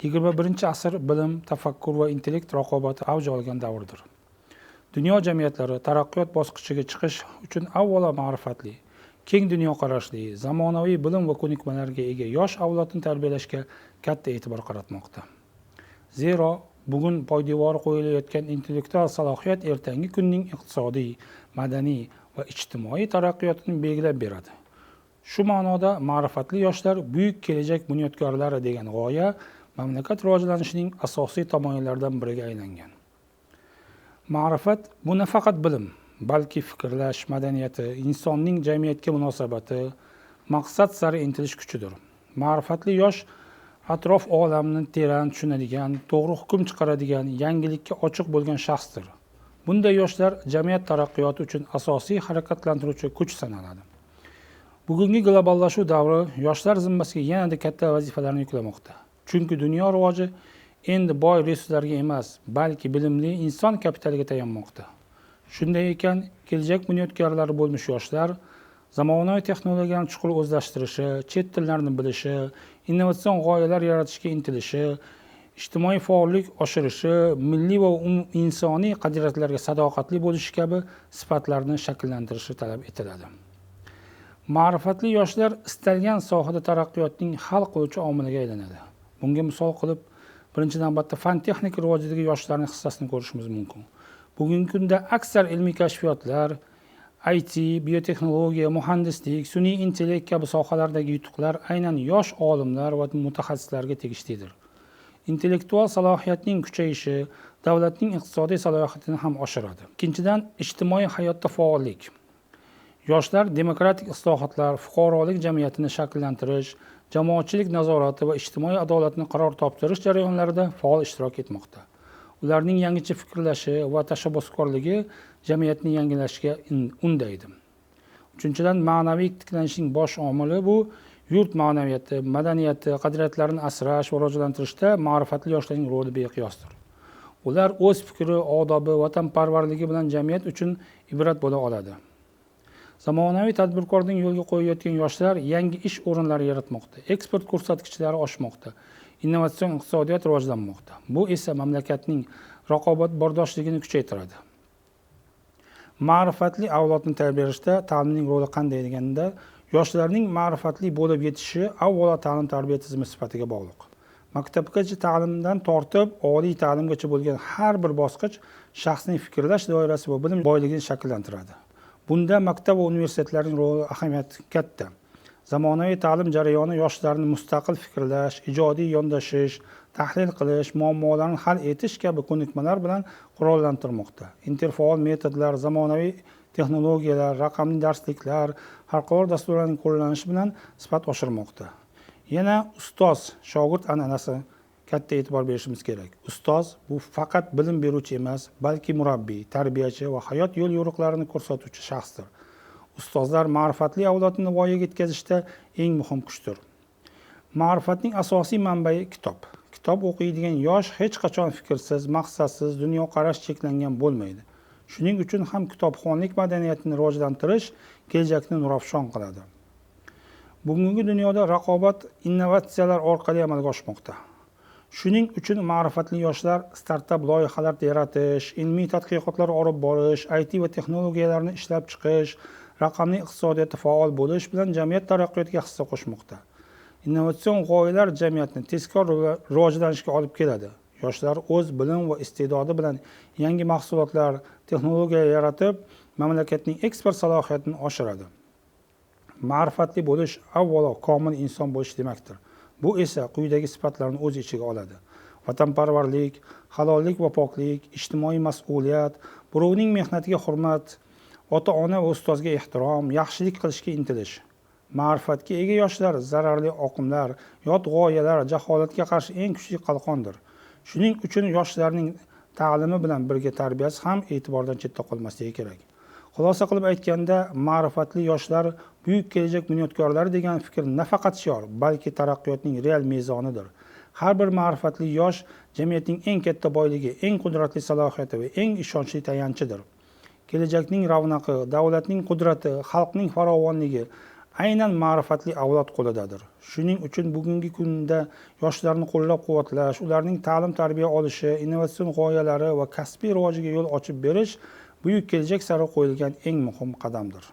21-asr bilim, tafakkur va intellekt raqobati avj olgan davrdir. Dunyo jamiyatlari taraqqiyot bosqichiga chiqish uchun avvalo ma'rifatli, keng dunyoqarashli, zamonaviy bilim va ko'nikmalarga ega yosh avlodni tarbiyalashga katta e'tibor qaratmoqda. Zero bugun poydevori qo'yilayotgan intellektual salohiyat ertangi kunning iqtisodiy, madaniy va ijtimoiy taraqqiyotini belgilab beradi. Shu ma'noda ma'rifatli yoshlar buyuk kelajak bunyodkorlari degan g'oya mamlakat rivojlanishining asosiy tamoyillaridan biriga aylangan. Ma'rifat bu nafaqat bilim, balki fikrlash madaniyati, insonning jamiyatga munosabati, maqsad sari intilish kuchidir. Ma'rifatli yosh atrof olamni teran tushunadigan, to'g'ri hukm chiqaradigan, yangilikka ochiq bo'lgan shaxsdir. Bunday yoshlar jamiyat taraqqiyoti uchun asosiy harakatlantiruvchi kuch sanaladi. Bugungi globallashuv davri yoshlar zimmasiga yanada katta vazifalarni yuklamoqda. Chunki dunyo rivoji endi boy resurslarga emas, balki bilimli inson kapitaliga tayanmoqda. Shunday ekan, kelajak bunyodkorlari bo'lmish yoshlar zamonaviy texnologiyalarni chuqur o'zlashtirishi, chet tillarini bilishi, innovatsion g'oyalar yaratishga intilishi, ijtimoiy faollik oshirishi, milliy va insoniy qadriyatlarga sadoqatli bo'lishi kabi sifatlarni shakllantirishi talab etiladi. Ma'rifatli yoshlar istalgan sohada taraqqiyotning hal qiluvchi omiliga aylanadi. Bunga misol qilib, birinchi navbatda fan texnika rivojidagi yoshlarning hissasini ko'rishimiz mumkin. Bugungi kunda aksar ilmiy kashfiyotlar, IT, biotexnologiya, muhandislik, sun'iy intellekt kabi sohalardagi yutuqlar aynan yosh olimlar va mutaxassislarga tegishlidir. Intellektual salohiyatning kuchayishi davlatning iqtisodiy salohiyatini ham oshiradi. Ikkinchidan, ijtimoiy hayotda faollik. Yoshlar demokratik islohotlar, fuqarolik jamiyatini shakllantirish, jamoatchilik nazorati va ijtimoiy adolatni qaror toptirish jarayonlarida faol ishtirok etmoqda. Ularning yangicha fikrlashi va tashabbuskorligi jamiyatni yangilashga undaydi. Uchinchidan, ma'naviy tiklanishning bosh omili bu yurt ma'naviyati, madaniyati, qadriyatlarini asrash va rivojlantirishda ma'rifatli yoshlarning roli beqiyosdir. Ular o'z fikri, odobi, vatanparvarligi bilan jamiyat uchun ibrat bo'la oladi. Zamonaviy tadbirkorning yo'lga qo'yayotgan yoshlar yangi ish o'rinlari yaratmoqda, eksport ko'rsatkichlari oshmoqda, innovatsion iqtisodiyot rivojlanmoqda. Bu esa mamlakatning raqobatbardoshligini kuchaytiradi. Ma'rifatli avlodni tarbiyalashda ta'limning roli qanday deganda, yoshlarning ma'rifatli bo'lib yetishishi avvalo ta'lim-tarbiya tizimi sifatiga bog'liq. Maktabgacha ta'limdan tortib oliy ta'limgacha bo'lgan har bir bosqich shaxsning fikrlash doirasi va bilim boyligini shakllantiradi. Bunda maktab va universitetlarning roli ahamiyati katta. Zamonaviy ta'lim jarayoni yoshlarni mustaqil fikrlash, ijodiy yondashish, tahlil qilish, muammolarni hal etish kabi ko'nikmalar bilan qurollantirmoqda. Interfaol metodlar, zamonaviy texnologiyalar, raqamli darsliklar, xalqaro dasturlarning qo'llanishi bilan sifat oshirmoqda. Yana ustoz shogird an'anasi katta e'tibor berishimiz kerak. Ustoz bu faqat bilim beruvchi emas, balki murabbiy, tarbiyachi va hayot yo'l yo'riqlarini ko'rsatuvchi shaxsdir. Ustozlar ma'rifatli avlodni voyaga yetkazishda eng muhim kuchdir. Ma'rifatning asosiy manbai kitob. Kitob o'qiydigan yosh hech qachon fikrsiz, maqsadsiz, dunyoqarash cheklangan bo'lmaydi. Shuning uchun ham kitobxonlik madaniyatini rivojlantirish kelajakni nurafshon qiladi. Bugungi dunyoda raqobat innovatsiyalar orqali amalga oshmoqda. Shuning uchun ma'rifatli yoshlar startap loyihalar yaratish, ilmiy tadqiqotlar olib borish, IT va texnologiyalarni ishlab chiqish, raqamli iqtisodiyotda faol bo'lish bilan jamiyat taraqqiyotiga hissa qo'shmoqda. Innovatsion g'oyalar jamiyatni tezkor rivojlanishga olib keladi. Yoshlar o'z bilim va iste'dodi bilan yangi mahsulotlar, texnologiya yaratib, mamlakatning eksport salohiyatini oshiradi. Ma'rifatli bo'lish avvalo komil inson bo'lish demakdir. Bu esa quyidagi sifatlarni o'z ichiga oladi. Vatanparvarlik, halollik va poklik, ijtimoiy mas'uliyat, birovning mehnatiga hurmat, ota-ona va ustozga ehtirom, yaxshilik qilishga intilish. Ma'rifatga ega yoshlar zararli oqimlar, yot g'oyalar, jaholatga qarshi eng kuchli qalqondir. Shuning uchun yoshlarning ta'limi bilan birga tarbiyasi ham e'tibordan chetda qolmasligi kerak. Xulosa qilib aytganda, ma'rifatli yoshlar buyuk kelajak bunyodkorlari degan fikr nafaqat shior, balki taraqqiyotning real mezonidir. Har bir ma'rifatli yosh jamiyatning eng katta boyligi, eng qudratli salohiyati va eng ishonchli tayanchidir. Kelajakning ravnaqi, davlatning qudrati, xalqning farovonligi aynan ma'rifatli avlod qo'lidadir. Shuning uchun bugungi kunda yoshlarni qo'llab-quvvatlash, ularning ta'lim-tarbiya olishi, innovatsion g'oyalari va kasbiy rivojiga yo'l ochib berish buyuk kelajak sari qo'yilgan eng muhim qadamdir.